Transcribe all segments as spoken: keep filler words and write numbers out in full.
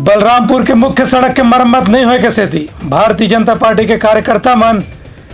बलरामपुर के मुख्य सड़क के मरम्मत नहीं होए के सेती भारतीय जनता पार्टी के कार्यकर्ता मन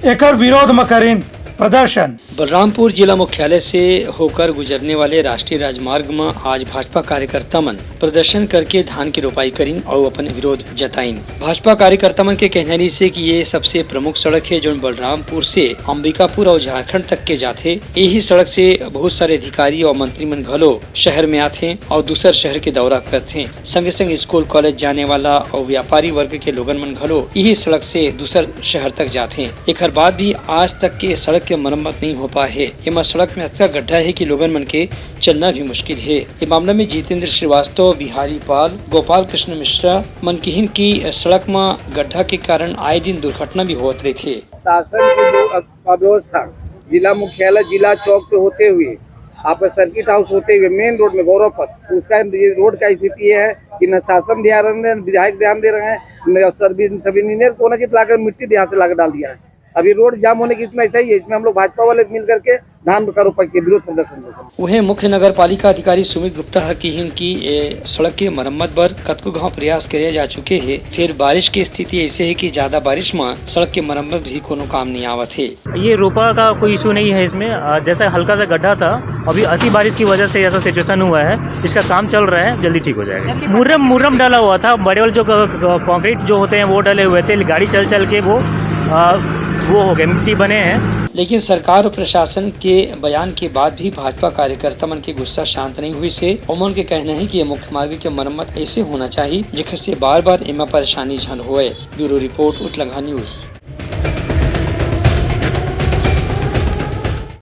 एकर विरोध म करिन प्रदर्शन। बलरामपुर जिला मुख्यालय से होकर गुजरने वाले राष्ट्रीय राजमार्ग म आज भाजपा कार्यकर्ता मन प्रदर्शन करके धान की रोपाई करिन अउ अपन विरोध जताइन। भाजपा कार्यकर्ता मन के कहना रहिसे कि ये सबसे प्रमुख सड़क हे, जोन बलरामपुर से अंबिकापुर अउ झारखंड तक के जाथे। यही सड़क से बहुत सारे अधिकारी अउ मंत्री मन घलो शहर में आथे अउ दूसर शहर के दौरा करथे। संगे संग स्कूल, कॉलेज जाने वाला अउ व्यापारी वर्ग के लोगन मन घलो यही सड़क से दूसर शहर तक जाथे। एखर बाद भी आज तक के सड़क के मरम्मत नहीं हो पाए हे। एमा सड़क में अतका गड्ढा हे कि लोगन मन के चलना भी मुश्किल हे। ये मामला में जितेंद्र श्रीवास्तव, बिहारी पाल, गोपाल कृष्ण मिश्रा मन किहिन कि सड़क म गड्ढा के कारण आए दिन दुर्घटना भी होत रहिथे। शासन की जो अव्यवस्था जिला मुख्यालय, जिला चौक पे होते हुए, आपका सर्किट हाउस होते हुए, मेन रोड में गौरव पथ, उसका ये रोड का स्थिति ये है कि न शासन ध्यान दे, विधायक ध्यान दे रहे हैं, न सर्विस, सब इंजीनियर को होना चाहिए, लाकर मिट्टी ध्यान से लाकर डाल दिया है। अभी रोड जाम होने की इसमें ऐसा ही है, इसमें हम लोग भाजपा वाले मिल करके धान का रोपाई के विरोध प्रदर्शन कर सकते हैं। उहें मुख्य नगर पालिका अधिकारी सुमित गुप्ता ह किहिन कि ए सड़क के मरम्मत बर कतको घाव प्रयास करे जा चुके हे, फिर बारिश की स्थिति ऐसे हे कि ज्यादा बारिश म सड़क के मरम्मत भी कोनो काम नहीं आवत हे। ये रोपा का कोई इशू नहीं है इसमें, अ, जैसा हल्का सा गड्ढा था, अभी अति बारिश की वजह से ऐसा सिचुएशन हुआ है। इसका काम चल रहा है, जल्दी ठीक हो जाएगा। मुर्रम, मुर्रम डाला हुआ था, बड़े वाले जो क-, क-, कंक्रीट जो होते हैं वो डले हुए थे, गाड़ी चल चल के वो, अ, वो हो गए, मिट्टी बने हैं। लेकिन सरकार और प्रशासन के बयान के बाद भी भाजपा कार्यकर्ता मन के गुस्सा शांत नहीं हुइस हे। ओमन के कहना हे कि ये मुख्य मार्ग के मरम्मत ऐसे होना चाहिए, जेकर से बार-बार एमा परेशानी झन होए। Bureau report, Utlanga news.